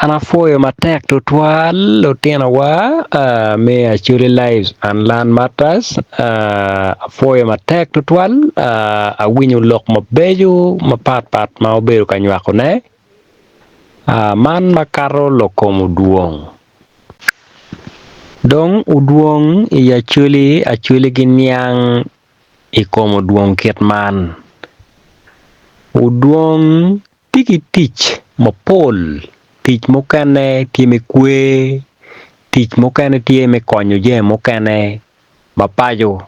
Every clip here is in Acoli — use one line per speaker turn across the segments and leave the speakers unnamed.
An apwoyo matek tutwal lutinowa me Acholi Lives and Learn Matters, apwoyo matek tutwal awinyo lok mabeco mapat pat ma wubedo ka nywakone man makato lok kom odwong. Dong odwong i Acholi, Acholi giniang i kom odwong kit man, odwong Tye ki tic mapol, tic mukene tye me kwer, tic mukene tye me konyo jami mukene ma paco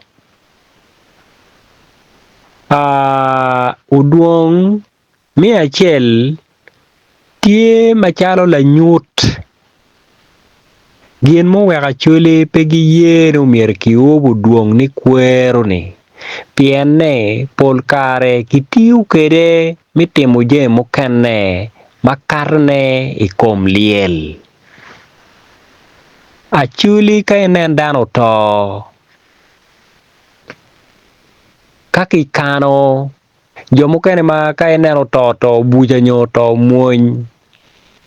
odwong me acel tye macalo lanyut Gin muweko Acholi pe giye ni myero kiob odwong ni kwero-ni pienne pol kare kitiyo kwede me timo jami mukene makatone i kom lyel. Acholi ka inen dano oto ka kikano Jo mukene ma ka ineno oto to buca nyo oto mwony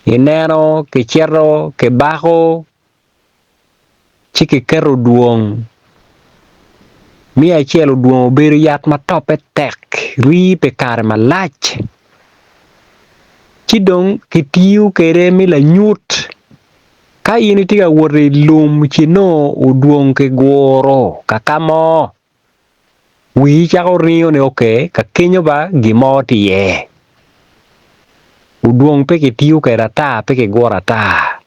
ineno kicito kibako ci kiketo dwong me acel odwong obedo yat ma toppe tek rii pi kare malac ci dong kitiyo kwede me lanyut ka in itye ka wot i lum ci nongo odwong kiguro kaka mo. Wii cako ringo ni ok ka kenyo ba gin mo tye iye. Odwong pe kitiyo kwede ata pe kiguro ata.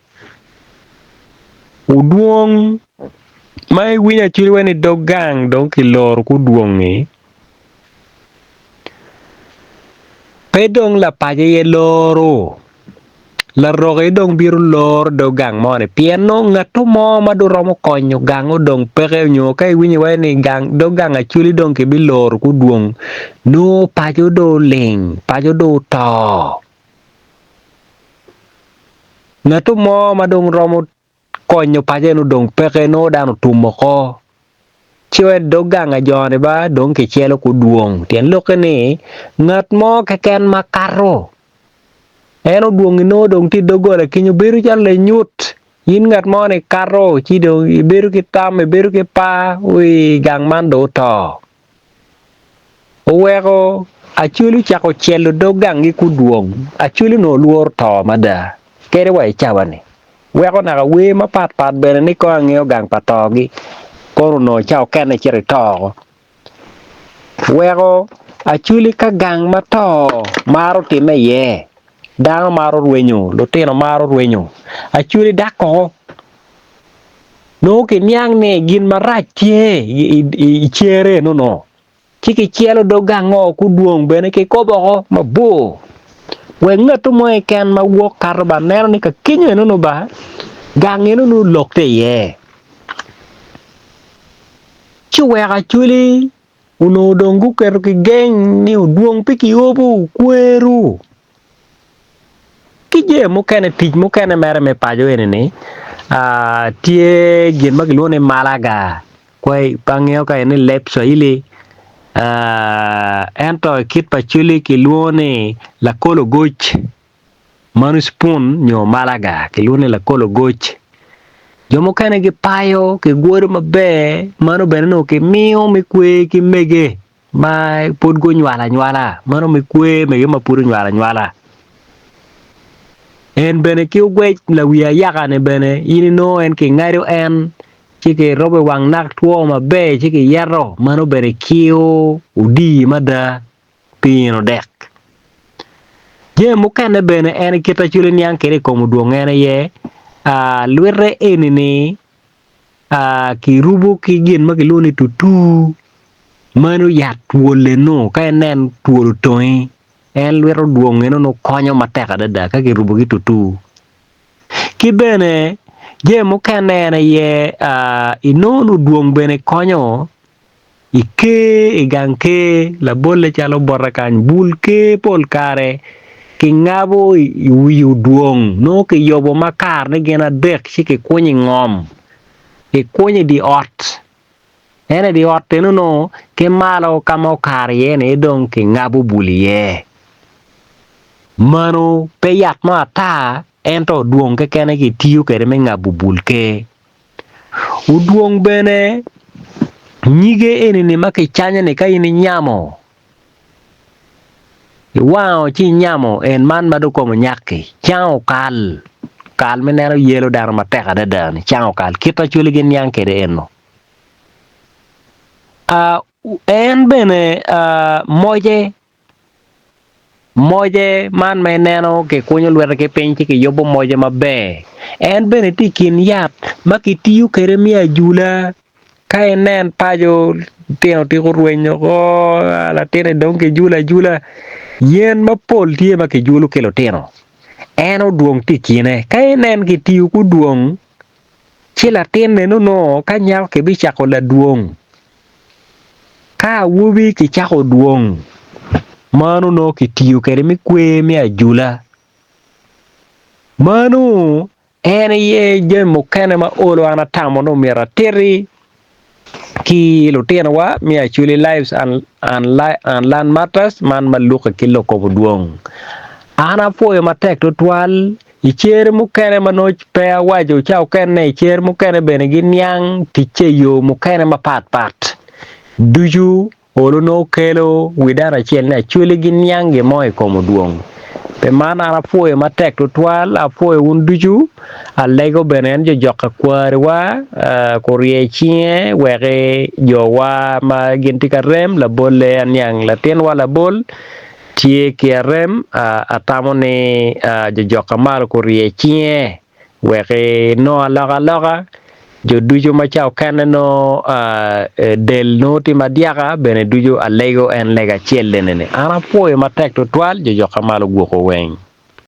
Odwong ma iwinyo acwali wai ni dog gang dong kiloro ki odwongi pe dong lapaco aye loro. Larok aye dong bino loro dog gang moni pien nongo ngatto mo ma dong romo konyo gange odong peke nyo ka iwinyo iwaco ni gang dog gang Acholi dong kibiloro ki odwong nongo paco dong oling paco dong oto ngatto mo ma dong romo konyo paco en odong peke nongo dano otum oko ci wek dog gang ajo-ni ba dong kicelo ki odwong tyen lokke ni ngat mo keken ma kato en odwongi nongo dong tye i doggola kenyo bedo calo lanyut in ngat mo ni kato ci dong ibedo ki tam ibedo ki par wii gang man dong oto. Oweko Acholi ocako celo dog ganggi ki odwong. Acholi onongo lworo to mada, kadi wa i cawa-ni. Weko naka wer mapatpat bene ni kong angeyo gang pa togi, kono onongo ca okene icito ito oko. Weko Acholi ka gang ma to maro timme iye, dano maro rwenyo, lutino maro rwenyo, Acholi dak koko. Nongo kiniang ni gin marac tye i cere eno-nu, ci kicelo dog gang-ngo ki odwong bene kikobo oko mabor wek ngat mo keken ma wok kato ba neno ni ka kenyo eno-nu ba gang eno-nu olok tye iye. Ci oweko Acholi onongo dong guketo kigeng ni odwong pe kiobo kweru. Ki jami mukene tic mukene mere me paco eni-ni tye gin ma kilwongo ni malaga pe angeyo ka en ni leb cwahili ento i kit pa cwali kilwongo ni lakol ogoc mano cipun nyo malaga kilwongo ni lakol ogoc jo mukene gipayo kigwodo maber mano bene nongo kimiyo me kwer ki mege. ma pud gunywalo anywala, meno me kwer mege ma pud onywalo anywala. En bene ki ogwec lawi ayaka-ni bene in inongo en kingado en ci kirobo i wang nak two maber ci kiyeto meno bene kiyo odii mada pi in odek. Jami mukene bene en kit acwali niang kwede i kom odwong en aye lwite eni-ni kirubo ki gin ma kilwongo ni tutu meno yat twol eno ka inen twol otongi en lwito dwong eno nongo konyo matek adada ka kirubo ki tutu ki bene jami mukene en aye inongo ni dwong bene konyo I ker, i gang ker, labolle calo bota kany, bul ker pol kare kingabo i wi odwong, nongo kiyubo makar ni gin adek ci kikunyo i ngom, kikunyo i dye ot. Ento i dye ot eno nongo ki malo ka ma okaro iye-ni aye dong kingabo bul iye. Mano pe yat mo ata. Ento odwong keken aye kitiyo kwede me ngabo bul ker. Odwong bene nyige eni-ni ma kicanyo-ni ka in inyamo, iwango ci inyamo en man ma dong kome onyak-ki, cango kal, kal ma ineno yelo dano matek adada-ni cango kal kit ma giniang kwede eno. En bene moce Moce man ma ineno kikunyo lwete ki piny ci kiyubo moce maber en bene tye i kin yat ma kitiyo kwede me ajula ka inen paco lutino tiko rwenyo woko latinni dong kijulo ajula yen mapol tye ma kijulo ki lutino en odwong tye i kine ka inen kitiyo ki odwong ci latin meno nongo ka nyako kibicako ladwong. Ka awobi kicako dwong, mano nongo kitiyo kwede me kwer me ajula. Mano en aye jami mukene ma olo an atamo ni myero atiti ki lutinowa me Acholi Lives and Land Matters man ma lukke ki lok kom dwong. An apwoyo matek tutwal I cer mukene ma nongo pe awaco ca okene i cer mukene bene giniang ticce i yo mukene mapat pat ducu olo nongo kelo wi dano acel ni actually giniang gin mo i kom odwong. Pi man an apwoyo matek tutwal apwoyo wun ducu alego bene en jo jok ka kwariwa kurye cinge wek jowa ma gin tye ka rem labolle aniang latinwa labol Tye ki arem, atamo ni jojok ka malo gurye cinge wek enongo alokaloka, jo ducu ma ca okene nongo del nongo tye madyaka bene ducu alego en lega acel eni-ni. An apwoyo matek tutwal jojok ka malo ogwoko weng.